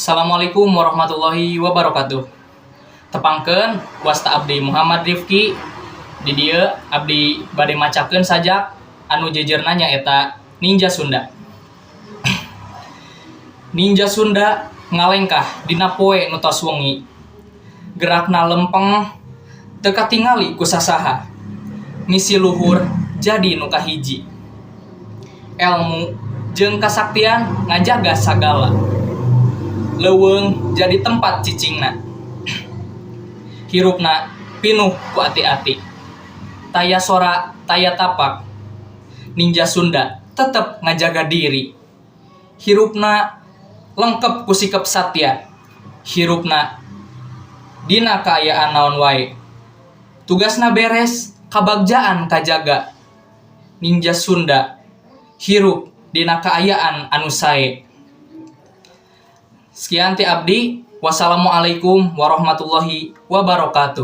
Assalamualaikum warahmatullahi wabarakatuh. Tepangkeun, wasta abdi Muhammad Rifki. Di dieu abdi bade macakeun sajak anu jejerna nyaeta Ninja Sunda. Ninja Sunda ngalengkah dina poe nu tos wengi. Gerakna lempeng, teu katingali ku sasaha. Misi luhur jadi nu kahiji. Elmu jeung kasaktian ngajaga sagala. Leuweung jadi tempat cicingna. Hirupna pinuh ku ati-ati. Taya sora, taya tapak. Ninja Sunda tetep ngajaga diri. Hirupna lengkep ku sikep satya. Hirupna dina kaayaan naon wae. Tugasna beres, kabagjaan kajaga. Ninja Sunda hirup dina kaayaan anu sae. Sekian ti abdi. Wassalamualaikum warahmatullahi wabarakatuh.